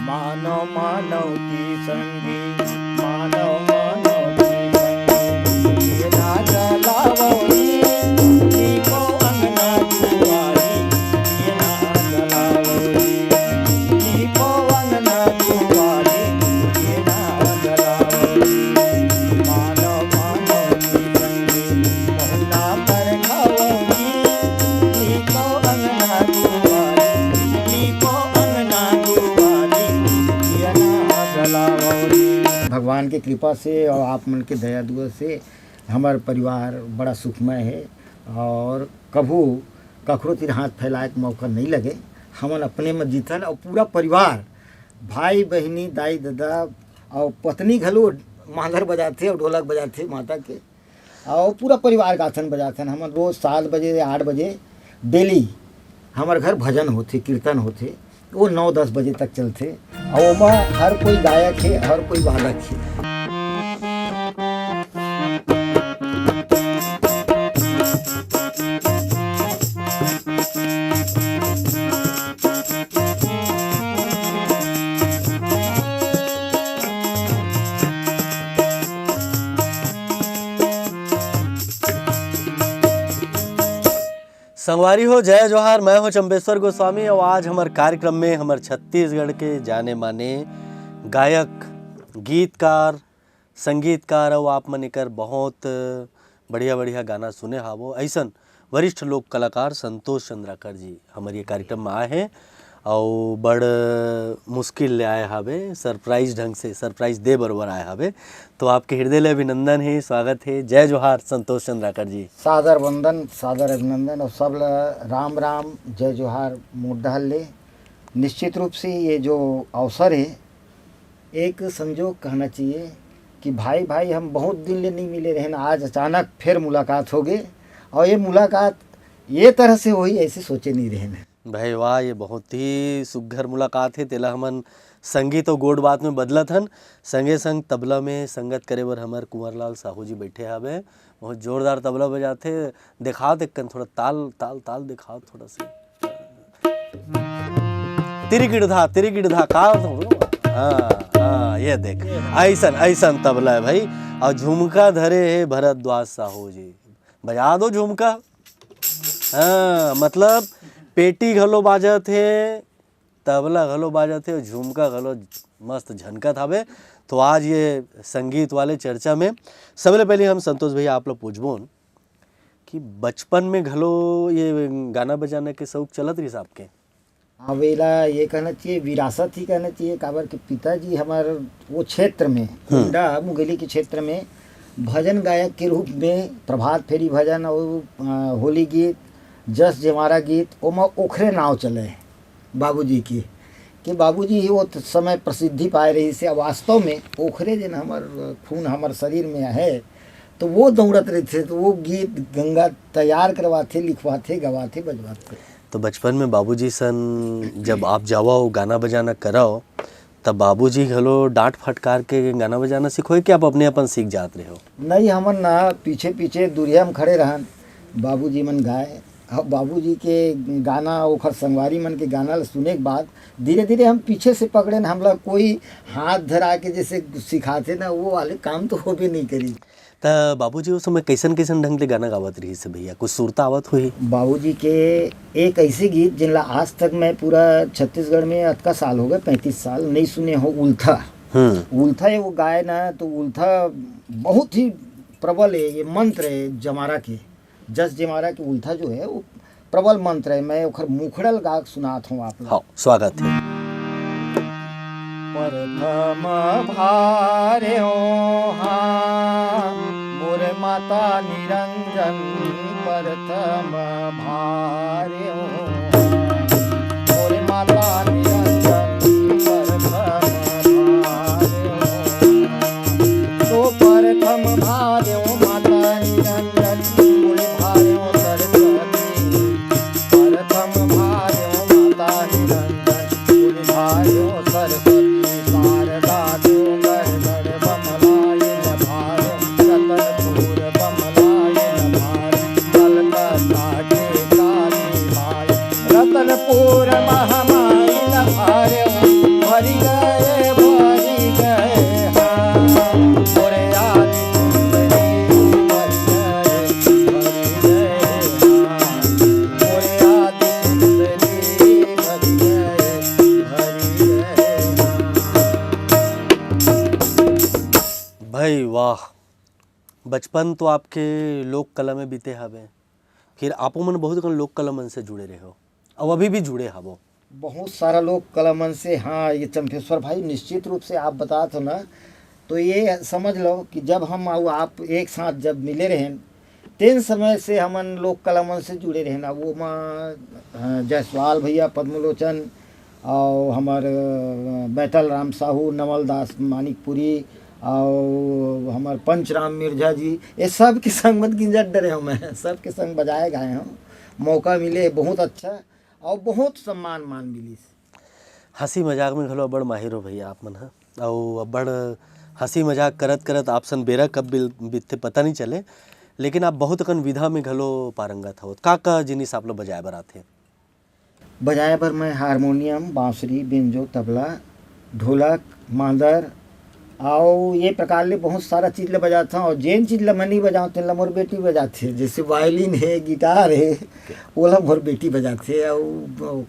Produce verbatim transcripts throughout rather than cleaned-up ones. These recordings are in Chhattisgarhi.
मानव मानव की संगी, मानव मानव की संगी, ये ना जलावो री, दीपो अंगना दुआरी, ये ना जलावो री, दीपो अंगना दुआरी, ये ना जलावो री, मानव मानव की संगी, मोहना पर खावो री, दीपो अंगना दुआरी, दीपो अंगना दुआरी, ये ना जलावो री। भगवान के कृपा से और आप मन के दया दुआ से हमर परिवार बड़ा सुखमय हे और कभू कखरो तीर हाथ फैलाए के मौका नहीं लगे। हमन अपने में जीतन और पूरा परिवार, भाई बहिनी, दाई ददा और पत्नी घलो मांदर बजाथे और ढोलक बजाथे माता के, और पूरा परिवार गाथन बजाथन। हमन रोज सात बजे, आठ बजे डेली हमर घर भजन होथे, कीर्तन होथे, वो नौ दस बजे तक चलथे। और ओमा हर कोई गायक हे, हर कोई वादक हे। संगवारी हो, जय जोहार। मैं हूं चंपेश्वर गोस्वामी और आज हमर कार्यक्रम में हमर छत्तीसगढ़ के जाने माने गायक, गीतकार, संगीतकार और आप मन एकर बहुत बढ़िया बढ़िया गाना सुने हावो, ऐसन वरिष्ठ लोक कलाकार संतोष चंद्राकर जी हमर ये कार्यक्रम में आए हैं और बड़ मुश्किल ले आए हावे, सरप्राइज ढंग से, सरप्राइज दे बरोबर आए हावे। तो आपके हृदय ले अभिनंदन हे, स्वागत हे। जय जोहार संतोष चंद्राकर जी। सादर वंदन, सादर अभिनंदन और सब ल राम राम, जय जोहार मोर डहर ले। निश्चित रूप से ये जो अवसर हे, एक संजोग कहना चाहिए कि भाई भाई हम बहुत दिन ले नहीं मिले रहेन, आज अचानक फिर मुलाकात हो गए और ये मुलाकात ये तरह से होही ऐसे सोचे नहीं रहेन। भाई वाह, ये बहुत ही सुघर मुलाकात हे। तेला हमन संगीत और गोठ बात में बदलत हन। संगे संग तबला में संगत करे बर हमर कुंवरलाल साहू जी बैठे हवे, बहुत जोरदार तबला बजाथे। दिखाओ देख कन थोड़ा ताल, ताल, ताल दिखाओ थोड़ा सा। तिरिगिड़धा, तिरिगिड़धा, का? हाँ, हाँ, ये देख, ऐसन, ऐसन तबला है भाई। और झुमका धरे हे भरद्वाज साहू जी, बजा दो झुमका। हाँ, मतलब पेटी घलो बाजत हे, तबला घलो बाजत हे, झुमका घलो मस्त झनकत हवे। तो आज ये संगीत वाले चर्चा में सबले पहले हम संतोष भैया आप लोग पूछबोन कि बचपन में घलो ये गाना बजाना के शौक चलत रहिस आपके? अब एला ये कहना चाहिए, विरासत ही कहना चाहिए, काबर के पिताजी हमार वो क्षेत्र में, हम्म। कुंडा मुंगेली के क्षेत्र में भजन गायक के रूप में प्रभात फेरी भजन और, अ, होली गीत, जस जमारा गीत, ओमा ओखरे नाव चले बाबूजी के, कि बाबूजी ही वो समय प्रसिद्धि पाए रहिस हे। वास्तव में ओखरे जेन हमर खून हमर शरीर में है, तो वो दौड़त रहिथे, तो वो गीत गंगा तैयार करवाथे, लिखवाथे, गवाथे, बजवाथे। तो बचपन में बाबूजी सन जब आप जावव गाना बजाना करव, तब बाबूजी घलो डांट फटकार के गाना बजाना सिखोय कि आप अपने अपन सीख जात रहे हो? नहीं, हमन ना पीछे पीछे दुरिया में खड़े रहन, बाबूजी मन गाए। अब बाबूजी के गाना, ओखर संगवारी मन के गाना ल सुने के बाद धीरे धीरे हम पीछे से पकड़ेन, हमला कोई हाथ धरा के जैसे सिखाथे ना, वो वाले काम तो होबे नहीं करी। त बाबूजी उस समय कैसन कैसन ढंग ले गाना गावत रहिस हे भैया? कुछ सुरता आवत होही? बाबूजी के एक ऐसे गीत जिनला आज तक मैं पूरा छत्तीसगढ़ में अतका साल हो गए, पैंतीस साल, नहीं सुने हो, उल्था। हम्म। उल्था ये वो गाए ना, तो उल्था बहुत ही प्रबल है, ये मंत्र है जमारा के, जस जमारा के उल्था जो है वो प्रबल मंत्र है। मैं ओखर मुखड़ा ल गा के सुनात हूँ आप लोग। हाँ, स्वागत है। प्रथम भार्यो हाँ मोर माता निरंजन, प्रथम भार्यो हाँ मोर माता निरंजन, प्रथम भार्यो हाँ। तो प्रथम भार्यो माता निरंजन, मुनि भार्यो सरस्वती, प्रथम भार्यो माता निरंजन, मुनि भार्यो सरस्वती, शारदा डोंगर गढ़ बमलाइन भार्यो, रतनपुर बमलाइन भार्यो, कलकत्ता के काली माई, रतनपुर महामाई न भार्यो, भरि ग अरे वाह, बचपन तो आपके लोक कला में बीते हवे, फिर आपो मन बहुत कन लोक कला मन से जुड़े रहे हो, अब अभी भी जुड़े हवो। बहुत सारा लोक कला मन से, हाँ, ये चंपेश्वर भाई, निश्चित रूप से आप बतात हो ना, तो ये समझ लो कि जब हम अउ आप एक साथ जब मिले रहेन, तेन समय से हमन लोक कला मन से जुड़े रहेन। अब वो मा, अ, जायसवाल भैया, पद्मलोचन, अउ हमर, अ, बैतल राम साहू, नवल दास मानिकपुरी, अउ हमर पंचराम मिर्जा जी, ये सब के संग मत गिंजत डरे हूँ मैं, सब के संग बजाए गाए हूँ। मौका मिले, बहुत अच्छा, अउ बहुत सम्मान मान मिलिस। हँसी मजाक में घलो अब्बड़ माहिर हो भैया आप मन ह, अउ अब्बड़ हँसी मजाक करत करत आप सन बेरा कब बिल-, बीतथे पता नहीं चले, लेकिन आप बहुत अकन विधा में घलो पारंगत हो। का का जिनिस आप ला बजाए बर आथे? बजाए बर मैं हारमोनियम, बांसुरी, बेंजो, तबला, ढोलक, मांदर, अउ ये प्रकार ले बहुत सारा चीज ल बजाथंव। अउ जेन चीज ल मैं नइ बजावं, तेन ल मोर बेटी बजाथे। जैसे वायलिन हे, गिटार हे, ओला मोर बेटी बजाथे। अउ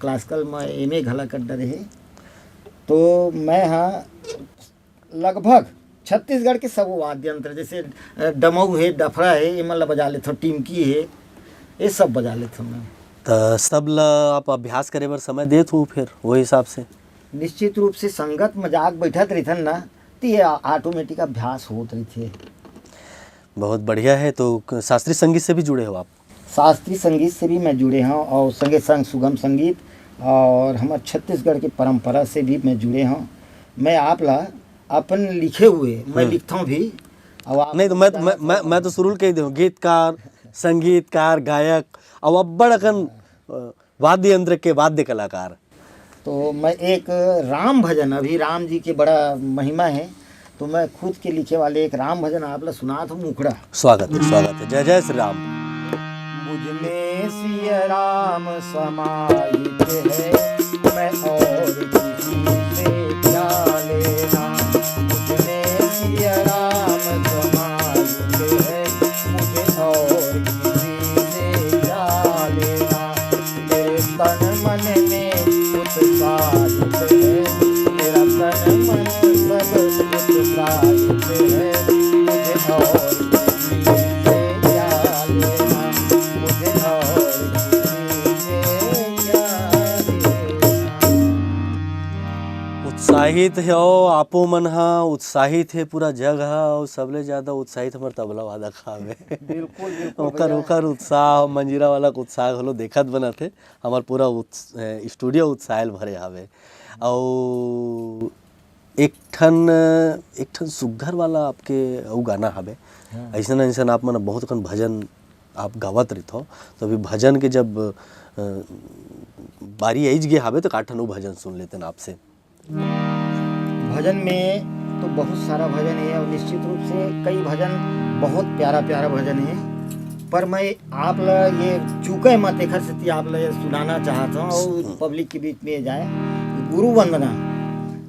क्लासिकल म एमए घला कर डरे हे। तो मैं ह लगभग छत्तीसगढ़ के सब वाद्य यंत्र, जैसे, अ, डमऊ हे, डफरा हे, एमन ल बजा लेथंव, टिमकी हे, ये सब बजा लेथंव मैं। त सब ल आप अभ्यास करे बर समय देत हो फिर, वो हिसाब से? निश्चित रूप से संगत म जाके बैठत रहिथन ना, त ये ऑटोमेटिक अभ्यास होत रहिथे। बहुत बढ़िया है। तो क-, शास्त्रीय संगीत से भी जुड़े हो आप? शास्त्रीय संगीत से भी मैं जुड़े हंव अउ संगे संग सुगम संगीत अउ हमर छत्तीसगढ़ के परंपरा से भी मैं जुड़े हंव। मैं आप ला अपन लिखे हुए मैं हम्म। लिखथंव भी। अउ आप नहीं तो मैं तो, मैं, मैं, मैं तो शुरू ले कह दूँ, गीतकार, संगीतकार, गायक, अउ अब्बड़ अकन, अ, वाद्य यंत्र के वाद्य कलाकार। तो मैं एक राम भजन, अभी राम जी के बड़ा महिमा है, तो मैं खुद के लिखे वाले एक राम भजन आप ला सुनात हूँ, मुखड़ा। स्वागत है, स्वागत है। जय जय श्री राम। मुझ में सिया राम समाहित है, मैं और किसी से क्या लेना। मुझ में सिया राम समाहित है, मुझे और किसी से क्या लेना। मेरे तन मन में उत्साहित है, मेरा तन मन सब उत्साहित है। मुझे और किसी से क्या लेना, मुझे और किसी से क्या लेना। उत्साहित हे, अउ आपो मन ह उत्साहित हे, पूरा जग ह, अउ सबले ज्यादा उत्साहित हमर तबला वादक हावे। बिल्कुल, बिल्कुल ओकर, भैया। ओकर उत्साह, मंजीरा वाला के उत्साह घलो देखत बनत हे। हमर पूरा उत्स-, ए, स्टूडियो उत्साहित भरे हावे। अउ एक ठन, एक ठन सुग्घर वाला आपके अउ गाना हावे। हाँ। अइसन, अइसन आप मन बहुत कन भजन आप गावत रहिथव, तो अभी भजन के जब, अ, बारी आइज गे हावे, तो का ठन अउ भजन सुन लेतेन आपसे। भजन में तो बहुत सारा भजन है और निश्चित रूप से कई भजन, बहुत प्यारा प्यारा भजन है, पर मैं आप ला ये चूके मत, एकर सेती आप ला ये सुनाना चाहत हूँ और हम्म। पब्लिक के बीच में ये जाए। गुरु वंदना,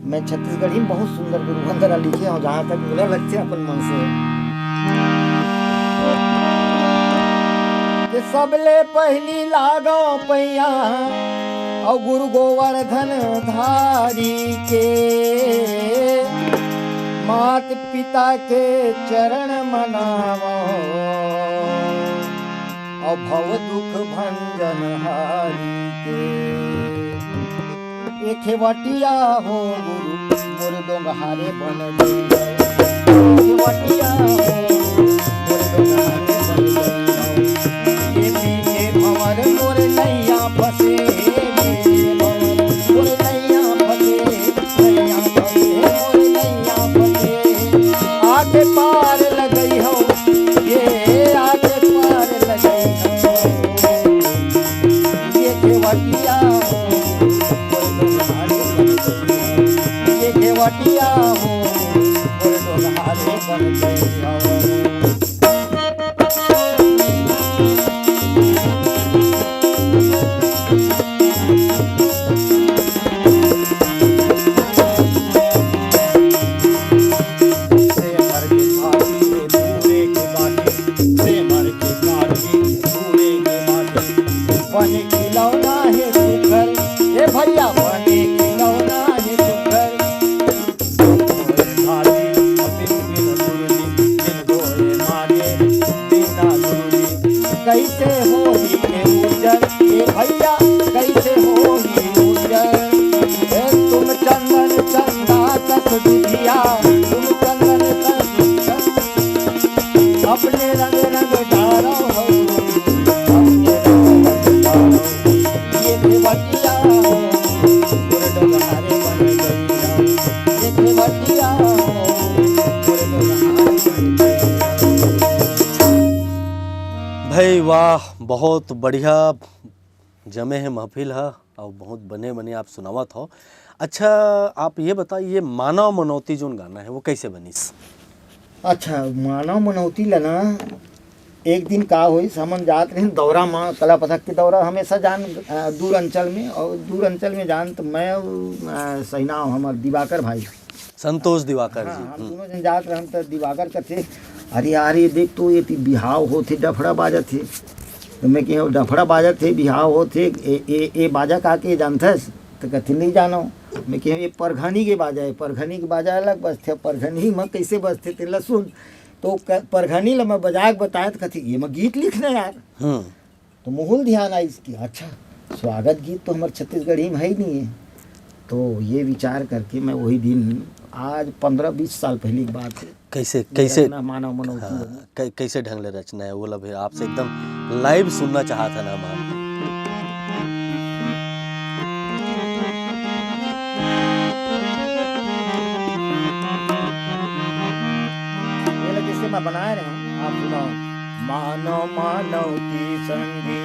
मैं छत्तीसगढ़ी में बहुत सुंदर गुरु वंदना लिखे हूँ, जहाँ तक मुझे लगते अपन मन से। कि सबले पहली लागो पैया और गुरु गोवर्धन धारी के, मात पिता के चरण मनावो और भव दुख भंजन हारी के। एक खेवटिया हो गुरु मोर डोंगहारे बन गई। खेवटिया हो गुरु मोर डोंगहारे बन गई। ये पीछे भंवर मोर नैया फंसे, हे मेरे भंवर मोर नैया फंसे, नैया फंसे, मोर नैया फंसे। आके पार लगई हो, ये आके पार लगई हो। ये खेवटिया हो, मोर डोंगहारे बन गई हो। ये खेवटिया हो, मोर डोंगहारे बन गई हो। सेमर के काटी रे पूरे के बाटी, सेमर के काटी पूरे के बाटी। बने खिलौना है सुघर, ए भैया बने खिलौना है सुघर। तोरे भाभी अभी बिन गुरु जी बहुत बढ़िया जमे हे महफिल ह, अउ बहुत बने-बने आप सुनावत हव। अच्छा, आप ये बताओ, ये मानव मनौती जोन गाना हे, वो कैसे बनिस? अच्छा, मानव मनौती ल ना, एक दिन का होइस, हमन जात रहेन दौरा म, कला पथक के दौरा हमेशा जान, अ, दूर अंचल में, अउ दूर अंचल में जान त मैं अउ, अ, सहिना हमर दिवाकर भाई। संतोष दिवाकर हाँ, जी। हम हम्म। दोनों जन जात रहन त दिवाकर कथे, "अरे यार, ये देख तो, ये ती बिहाव होत हे, डफड़ा बाजत हे।" तो मैं कहे, "डफड़ा बाजत हे, बिहाव होत हे, ए, ए, ए बाजा का के जानथस?" तो कथे, "नहीं जानो।" मैं कहे, "ये परघनी के बाजा हे, परघनी के बाजा अलग बजथे, परघनी म कैसे बजथे, तेला सुन।" तो क-, परघनी ल मैं बजा के बताए, तो कथे, "ये मैं गीत लिखना यार।" हम्म। तो मोहुल ध्यान आइस कि अच्छा, स्वागत गीत तो हमर छत्तीसगढ़ी में है ही नहीं है। तो ये विचार करके मैं वही दिन, आज पन्द्रह बीस साल पहले की बात है, कैसे, ये कैसे, रचना मानव मनौती हाँ, बनी। कै-, कैसे ढंग ले रचना है, वो ला भी आपसे एकदम live सुनना चाहत हन हम। ये ला जैसे मैं बनाए रहे हूँ, आप सुनाओ। मानव मानव की संगी,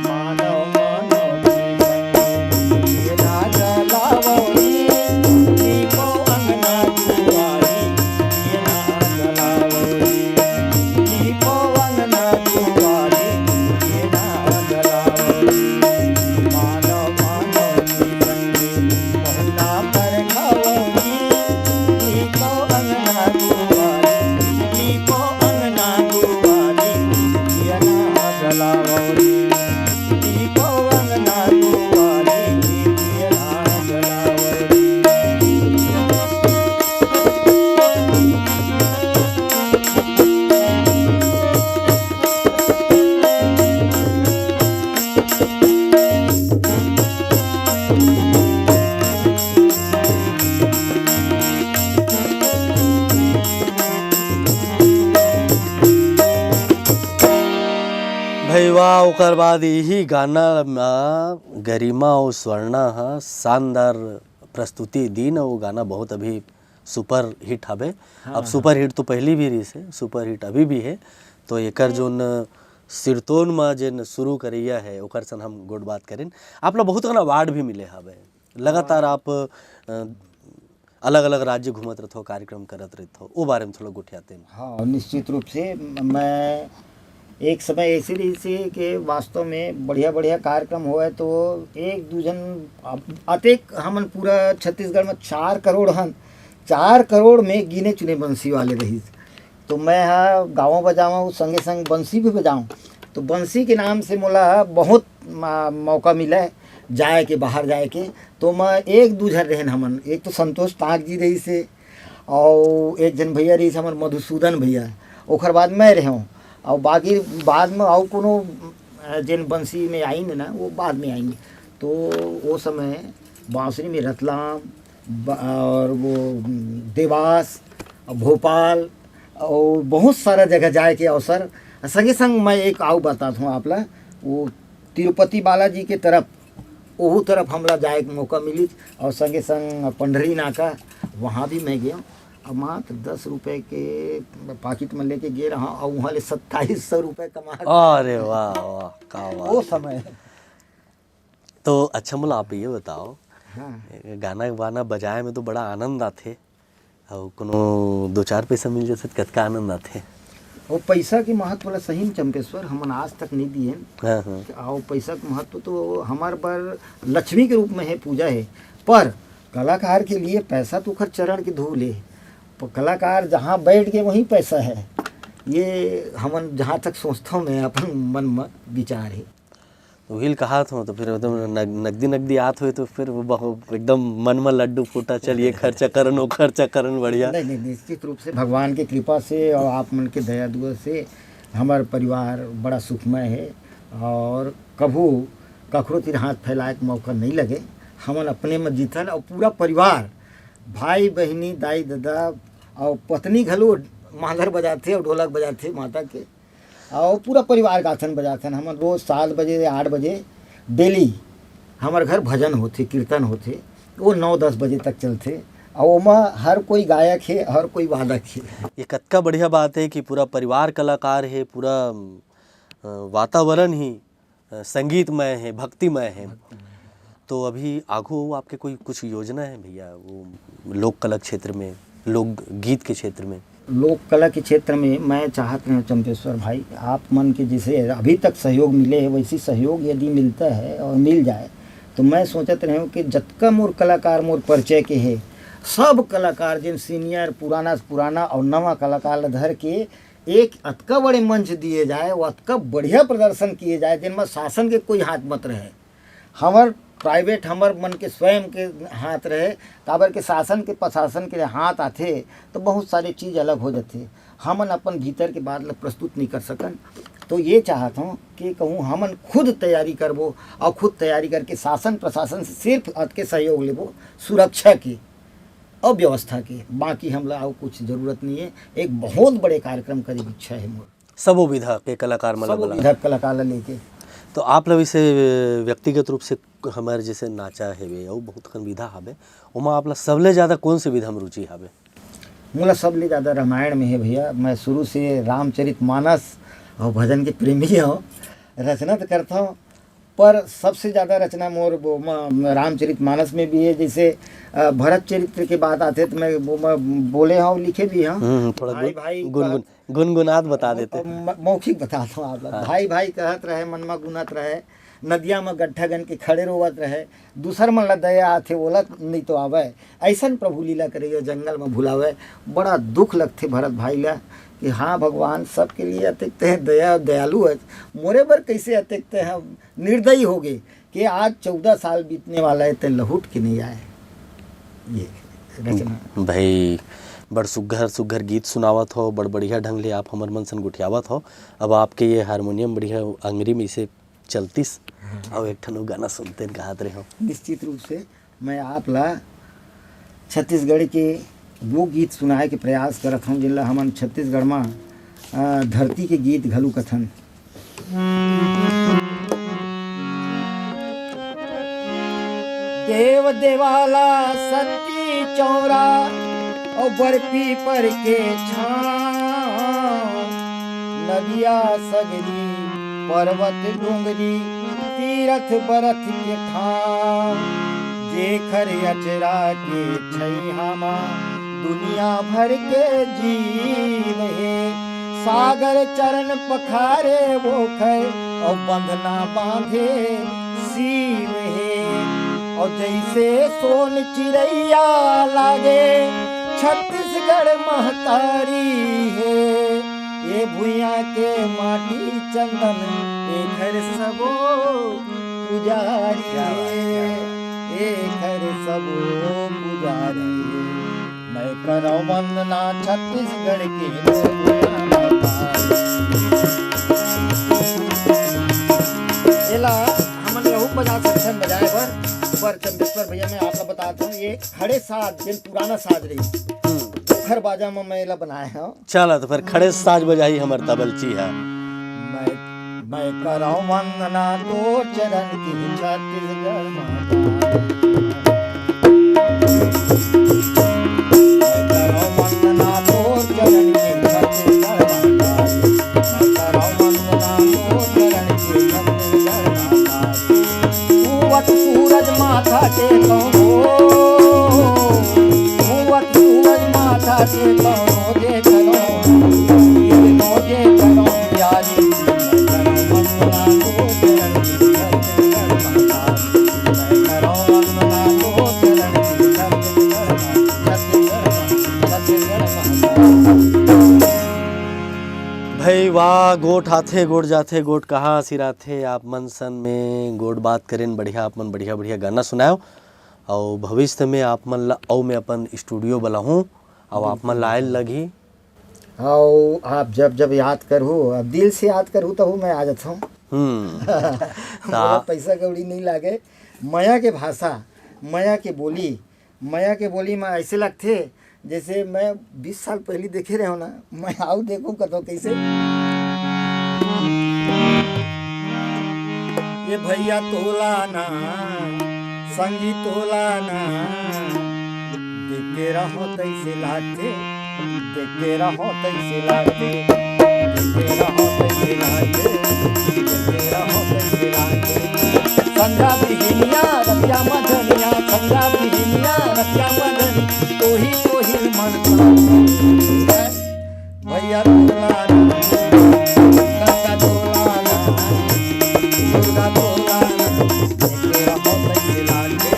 मानव मानव की संगी, ये ना जलावो रे, दीपो अंगना दुआरी, ये ना जलावो रे, दीपो अंगना दुआरी, ये ना जलावो रे। मानव मानव की संगी, बहुना पर खाओ रे, दीपो अंगना दुआरी, दीपो अंगना दुआरी, दिया ना जलावो रे। दीपो अंगना दुआरी, दिया ना जलावो रे। भई वाह, ओकर बाद यही गाना म गरिमा अउ स्वर्णा ह शानदार प्रस्तुति दीन, अउ वो गाना बहुत अभी super hit हवे। हाँ, अब हाँ। Super hit तो पहली भी रहिस हे, super hit अभी भी हे। तो एकर जोन सिरतोन म जेन शुरू करइया हे, ओकर सन हम गोठ बात करेन। आप ला बहुत अकन award भी मिले हवे। लगातार हाँ। आप, अ, अलग-अलग राज्य घूमत रहिथव, कार्यक्रम करत रहिथव, ओ बारे में थोड़ा गोठियातेन। हाँ, निश्चित रूप से म-, मैं एक समय ऐसे रहिस हे कि वास्तव में बढ़िया-बढ़िया कार्यक्रम होवय तो एक दू झन, अब अतेक हमन पूरा छत्तीसगढ़ में चार करोड़ हन, चार करोड़ में गिने चुने बंसी वाले रहिस। तो मैं ह गावों बजावों, संगे संग बंसी भी बजावों। तो बंसी के नाम से मोला बहुत मा-, मौका मिले जाए के, बाहर जाए के। तो मैं एक दू झन रहेन हमन, एक तो संतोष टांक जी रहिस हे, अउ एक झन भैया रहिस हमर मधुसूदन भैया, ओकर बाद मैं रहेंव, अउ बाकी बाद में अउ कोनो, अ, जेन बंसी में आइन ना, वो बाद में आइन। तो वो समय बांसुरी में रतलाम, ब-, और वो, उम, देवास, भोपाल, और बहुत सारा जगह जाए के अवसर। संगे संग मैं एक आउ बतात हूँ आप ला, वो तिरुपति बालाजी के तरफ, ओहू तरफ हमला जाए के मौका मिलिस, और संगे संग पंडरी नाका, वहाँ भी मैं गया। अब मात्र दस रुपये के पाकिट में लेके गे रहा, और वहाँ ले सत्ताईस सौ रुपये कमा के अरे वाह, वाह, का बात वो है। समय। तो अच्छा, मोला आप ये बताओ, हाँ। गाना वाना बजाए में तो बड़ा आनंद आथे, अउ कोनो दो चार पैसा मिल जाथे त कतका आनंद आथे। वो पैसा के महत्व ला सही में चंपेश्वर हमन आज तक नहीं दिए। हाँ, हाँ। और पैसा के महत्व तो हमार बर लक्ष्मी के रूप में है, पूजा है, पर कलाकार के लिए पैसा तो ओकर चरण के धूल है। प-, कलाकार जहाँ बैठ गए वहीं पैसा है, ये हमन जहाँ तक सोचथों, मैं अपन मन में विचार है। उही ल कहत हंव, तो फिर एकदम नग-, नगदी नगदी आत होय, तो फिर वो बहु-, एकदम मन में लड्डू फूटा, चल ये खर्चा करन, वो खर्चा करन, बढ़िया। नहीं, नहीं, निश्चित रूप से भगवान के कृपा से और आप मन के दया दुआ से हमार परिवार बड़ा सुखमय है और कभू कखरो तीर हाथ फैलाए के मौका नहीं लगे। हमन अपने में जीतन और पूरा परिवार, भाई, बहिनी, दाई, ददा और पत्नी घलो मांदर बजाथे और ढोलक बजाथे माता के। अउ पूरा परिवार गाथन बजाथन। हमन रोज सात बजे, आठ बजे daily हमर घर भजन होथे, कीर्तन होथे, वो नौ दस बजे तक चलथे। अउ ओमा हर कोई गायक हे, हर कोई वादक हे। ये कतका बढ़िया बात हे कि पूरा परिवार कलाकार हे, पूरा, अम, वातावरण ही अ, संगीतमय है, भक्तिमय है। तो अभी आगू आपके कोई कुछ योजना है भैया, वो लोक कला क्षेत्र में, लोक गीत के क्षेत्र में? लोक कला के क्षेत्र में मैं चाहत रहे हूँ, चंपेश्वर भाई, आप मन के जैसे अभी तक सहयोग मिले है, वैसी सहयोग यदि मिलता है और मिल जाए, तो मैं सोचत रहे हूँ कि जतका मोर कलाकार मोर परिचय के है, सब कलाकार, जिन सीनियर, पुराना से पुराना और नवा कलाकार ला धर के एक अतका बड़े मंच दिए जाए, वो अतका बढ़िया प्रदर्शन किए जाए, जिनमें शासन के कोई हाथ मत रहे। हमर प्राइवेट, हमर मन के स्वयं के हाथ रहे, काबर के शासन के, प्रशासन के हाथ आथे, तो बहुत सारे चीज अलग हो जाथे। हमन अपन भीतर के बात ला प्रस्तुत नहीं कर सकन। तो ये चाहत हूँ कि कहूँ हमन खुद तैयारी करबो और खुद तैयारी करके शासन प्रशासन से सिर्फ अतके सहयोग लेबो सुरक्षा के और व्यवस्था के, बाकी हमला और कुछ जरूरत नहीं है। एक बहुत बड़े कार्यक्रम करे के इच्छा है मोर। सबो विधा के कलाकार मन ला सबो बुला। विधा के कलाकार ला लेके। तो आप ला वैसे व्यक्तिगत रूप से हमर जैसे नाचा हेवे अउ बहुत कन विधा हावे, ओमा आप ला सबले ज्यादा कौन से विधा में रुचि हावे? मोला सबले ज्यादा रामायण में है भैया। मैं शुरू से रामचरित मानस और भजन के प्रेमी हूँ। रचना तो करता हूँ, पर सबसे ज्यादा रचना मोर वो म-, रामचरित मानस में भी है। जैसे अ, भरत चरित्र के बात आथे तो मैं वो मैं बोले हूँ, लिखे भी हूँ। हम्म, थोड़ा भाई, गुन-, भाई गुनगुन-, गुनगुनात बता देते। म-, मौखिक बताता हूँ आप लोग। हाँ। भाई भाई कहत रहे, मन में गुनत रहे, नदिया में गट्ठा गन के खड़े रोवत रहे, दूसर मन ला दया आथे, ओला नहीं तो आवे। ऐसन प्रभु लीला करे, जो जंगल में भुलावे। बड़ा दुख लगथे भरत भाई ला कि हाँ भगवान, सबके लिए अतिक ते दया, दयालु है, मोरे बर कैसे अतिक ते निर्दयी हो गए कि आज चौदह साल बीतने वाला है, ते लहुट के नहीं आए। ये रचना। भाई, बड़ सुग्घर सुग्घर गीत सुनावत हो, बड़ बढ़िया ढंग ले आप हमर मन सन गुठियावत हो। अब आपके ये हारमोनियम बढ़िया अंगरी में इसे चलतिस, हाँ। अउ एक ठन गाना सुनते गात रहे हो। निश्चित रूप से मैं आप ला छत्तीसगढ़ के वो गीत सुनाए के प्रयास करत हूँ, जिनला हमन छत्तीसगढ़ मा, अ, धरती के गीत घलो कथन। देव देवाला सती चौरा और बरपी पर के छाँव, नदिया सगरी पर्वत डूंगरी तीरथ बरथ के ठाँव, जेखर अचरा के छैहा मा दुनिया भर के जीव हे। सागर चरण पखारे ओखर, और बंधना बांधे सीव हे। और जैसे सोन चिरैया लागे छत्तीसगढ़ महतारी हे। ये भुइया के माटी चंदन एखर सबो पुजारी हे। एखर सबो पुजारी हे। मैं करौं वंदना छत्तीसगढ़ के। एला हमन यहू बजा सकथन बजाए बर, पर चंपेश्वर भैया, मैं आप ला बतात हूँ, ये खड़े साज, जेन पुराना साज रही, हम्म। ओखर बाजा में मैं एला बनाए हूँ। चला, तो फिर खड़े साज बजाही हमर तबलची है। मैं मैं करौं वंदना तोर चरण की छत्तीसगढ़ माता। मैं करौं वंदना तोर चरण की छत्तीसगढ़ माता। मैं करौं वंदना तोर चरण की छत्तीसगढ़ माता। उगत सूरज माथा टेकौं हो, उगत सूरज माथा टेकौं हो, जे करौं, जे करौं प्यारी। भाई वाह, गोठ आथे, गोठ जाथे, गोठ कहाँ सिराथे। आप मन सन में गोठ बात करेन, बढ़िया, आप मन बढ़िया, बढ़िया गाना सुनायो। अउ भविष्य में आप मन ला अउ मैं अपन स्टूडियो बुलाहूँ, अउ आप मन ला आए लगही। अउ आप जब जब याद करहू, अब दिल से याद करहू, तहू मैं आ जाथौं। हम्म। मोला ता- पैसा कौड़ी नहीं लागे। मया के भाषा, मया के बोली, मया के बोली में ऐसे लगथे, जैसे मैं बीस साल पहली देखे रहे हो ना, मैं आऊ देखो कतो कैसे। ये भैया तोला ना, संगी तोला ना, देखे रहो तैसे लागथे, देखे रहो तैसे लागथे। संध्या बिहिनिया रतिया मदनिया, संध्या बिहिनिया रतिया मदनिया, तोही तोही मन भैया तोला ना, गंगा तोला ना, दुर्गा तोला ना, तेरा हो सैलान के,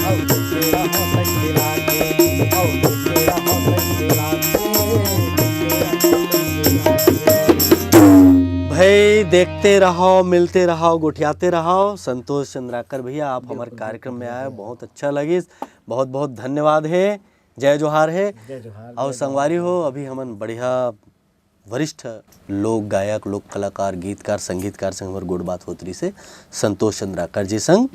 औ तेरा हो सैलान के, औ तेरा हो सैलान के। भाई, देखते रहो, मिलते रहो, गोठियाते रहो। संतोष चंद्राकर भैया, आप हमारे कार्यक्रम में आए, बहुत अच्छा लगिस, बहुत बहुत धन्यवाद है, जय जोहार है। जय जोहार, और जय संगवारी जोहार। हो, अभी हमन बढ़िया वरिष्ठ लोक गायक, लोक कलाकार, गीतकार, संगीतकार संग हमर गोठ बात होत रहिस हे, संतोष चंद्राकर जी संग।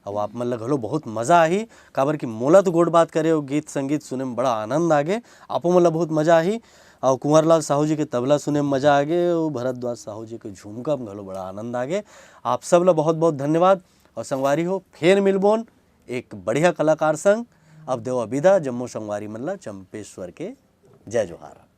अउ आप मन ल घलो बहुत मजा आही, काबर कि मोला तो गोठ बात करे अउ गीत संगीत सुने में बड़ा आनंद आगे, आपो मन ल बहुत मजा आही। अउ कुंवरलाल साहू जी के तबला सुने में मजा आगे, अउ भरद्वाज साहू जी के झुमका में घलो बड़ा आनंद आगे। आप सब ल बहुत बहुत धन्यवाद। अउ संगवारी हो, फेर मिलबोन एक बढ़िया कलाकार संग। अब देवा बिदा जम्मो संगवारी मन ल चंपेश्वर के जय जोहार।